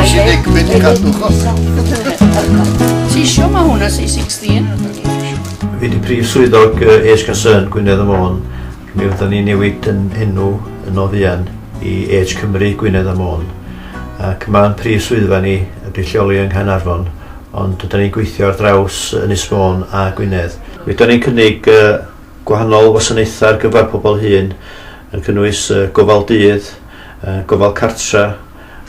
Nes i ddigwydd i cadw cho. Ti isio ma hwnna C16? Fi 'di prif swyddog Age Concern Gwynedd a Môn. Mi fyddan ni newid yn enw yn o fuan i Age Cymru Gwynedd a Môn. Ac ma'n prif swyddfa ni wedi lleoli yng Nghaernarfon, ond ydan ni'n gweithio ar draws Ynys Môn a Gwynedd. Rydan ni'n cynnig gwahanol wasanaethau ar gyfer pobl hŷn, yn cynnwys gofal dydd, gofal cartra,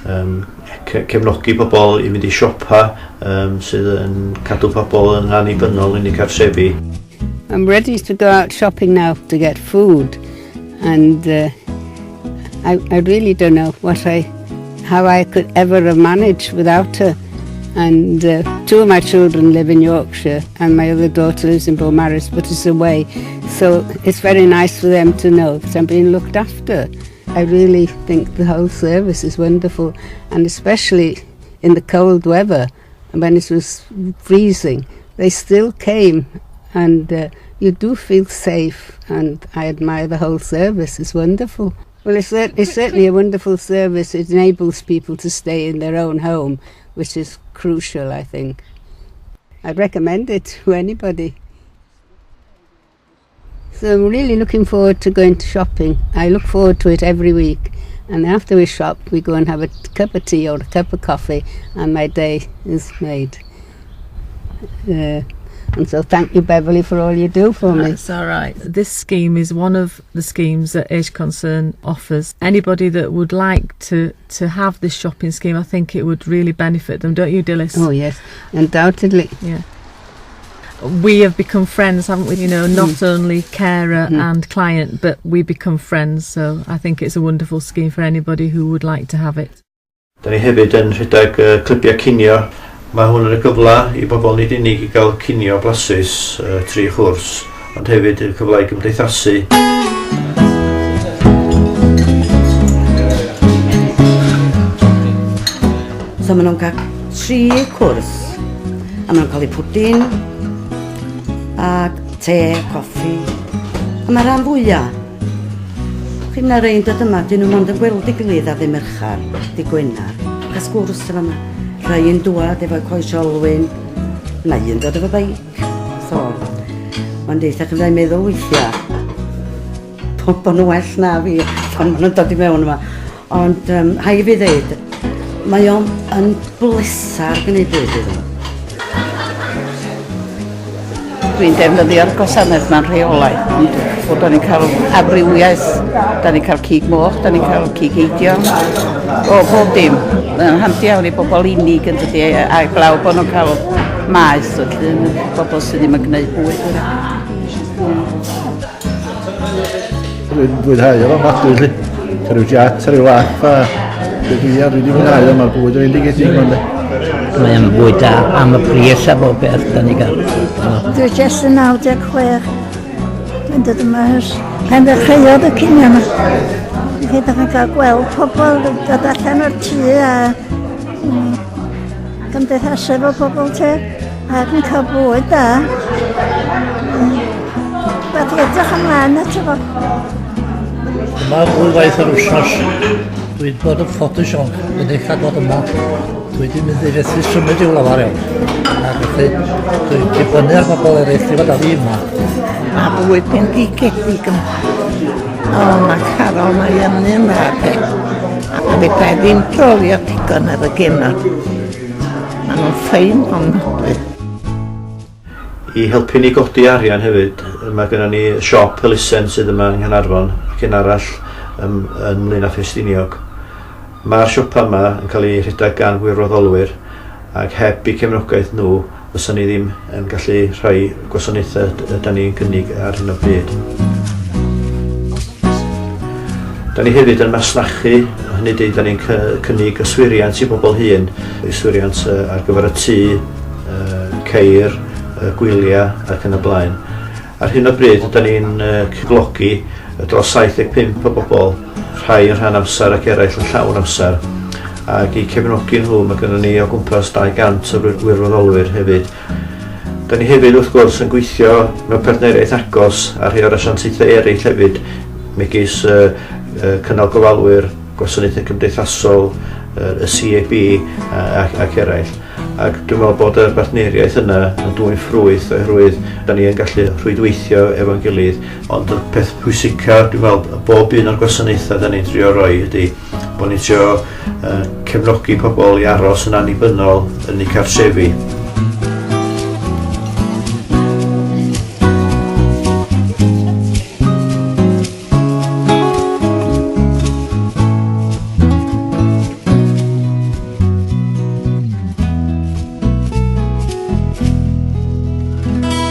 um, cefnogi pobl i fynd i siopa um, sydd yn cadw pobl yn annibynnol yn eu cartrefi. I'm ready to go out shopping now to get food and uh, I, I really don't know what I, how I could ever have managed without her. And uh, two of my children live in Yorkshire and my other daughter lives in Beaumaris but is away. So it's very nice for them to know that I'm being looked after. I really think the whole service is wonderful and especially in the cold weather and when it was freezing, they still came and uh, you do feel safe and I admire the whole service. It's wonderful. Well, it's, it's certainly a wonderful service. It enables people to stay in their own home, which is crucial, I think. I'd recommend it to anybody. So I'm really looking forward to going to shopping. I look forward to it every week. And after we shop, we go and have a cup of tea or a cup of coffee, and my day is made. Uh, and so thank you, Beverly, for all you do for me. That's all right. This scheme is one of the schemes that Age Concern offers. Anybody that would like to, to have this shopping scheme, I think it would really benefit them, don't you, Dilys? Oh, yes, undoubtedly. Yeah. We have become friends, haven't we? You know, not mm. only carer mm. and client, but we become friends. So I think it's a wonderful scheme for anybody who would like to have it. Da ni hefyd yn rhedeg uh, clybiau cinio. Mae hwn yn y gyfle i bobl nid unig i gael cinio blasus uh, tri chwrs, ond hefyd y cyfle i gymdeithasu. So maen nhw'n cael tri cwrs, a maen nhw'n cael eu pwdin, a te, coffi. A mae rhan fwyaf Chi na rei'n dod yma, dyn nhw mond yn gweld ei gilydd ar ddy Merchar, dy Gwener. Cael sgwrs efo yma. Rhai yn dwad efo'i coes olwyn, mae un dod efo beic. So, mae'n deitha chi fyddai'n meddwl weithiau, bod nhw well na fi pan maen nhw'n dod i mewn yma. Ond um, rhaid i fi ddeud, mae o'n yn blesar gwneud bwyd iddo fo. Dwi'n defnyddio'r gwasanaeth ma'n rheolaidd, ond bod o'n i'n cael amrywiaeth, da ni'n cael cig moch, da ni'n cael cig eidion, o, bob dim. Mae'n handi iawn i bobl unig yn dydi, a blaw bod nhw'n cael maeth, felly bobl sydd ddim yn gwneud bwyd. Dwi'n fwynhau o'r ofnadwy, lly. Cael rhyw chat, rhyw laff, a dwi wedi mwynhau o, mae'r bwyd yn endigedig ma'n Mae yn fwyd da am y pris a bob beth da ni gael. Dwi jyst yn 96. Dwi'n dod yma ers pan ddechreuodd y cinio yma. Chi ddech chi'n cael gweld pobl yn dod allan o'r tŷ a mm, gymdeithasu efo pobl te ac yn cael bwyd da. Mm. Rhaid i edrych ymlaen ato fo. Yma ddwy waith yr wsnos. Dwi'n bod yn ffodus iawn yn eich cael dod yma. Dwi wedi mynd i fethu symud i'w lafar iawn. Ac felly dwi'n dibynnu ar bobl eraill i fod â fi yma. Mae bwyd bendigedig yma. O, mae Carol, mae Iannu yn dda, de. A fedra i ddim brolio digon ar y genod. Maen nhw'n ffein ofnadwy. I helpu ni godi arian hefyd, mae gennym ni siop elusen sydd yma yng Nghaernarfon ac un arall ym, yn Mlaenau Ffestiniog. Mae'r siopa yma yn cael ei rhedeg gan wirfoddolwyr ac heb eu cefnogaeth nhw fysa ni ddim yn gallu rhoi gwasanaethau ydan ni'n gynnig ar hyn o bryd. Da ni hefyd yn masnachu, hynny ydy, da ni'n cynnig yswiriant i bobl hŷn, yswiriant ar gyfer y tŷ, ceir, gwyliau ac yn y blaen. Ar hyn o bryd, da ni'n cyflogi dros 75 o bobl, rhai yn rhan amser ac eraill yn llawn amser. Ac i cefnogi nhw, mae gennym ni o gwmpas 200 o wirfoddolwyr hefyd. Da ni hefyd wrth gwrs yn gweithio mewn partneriaeth agos â rhai o'r asiantaethau eraill hefyd, megis uh, uh, cynnal gofalwyr, gwasanaethau cymdeithasol, y CAB ac, ac eraill. Ac dwi'n meddwl bod y bartneriaeth yna yn dwyn ffrwyth oherwydd da ni yn gallu rhwydweithio efo'n gilydd, ond y peth pwysica dwi'n meddwl bob un o'r gwasanaethau da ni'n trio roi ydy bod ni'n trio cefnogi pobl i aros yn annibynnol yn eu cartrefi.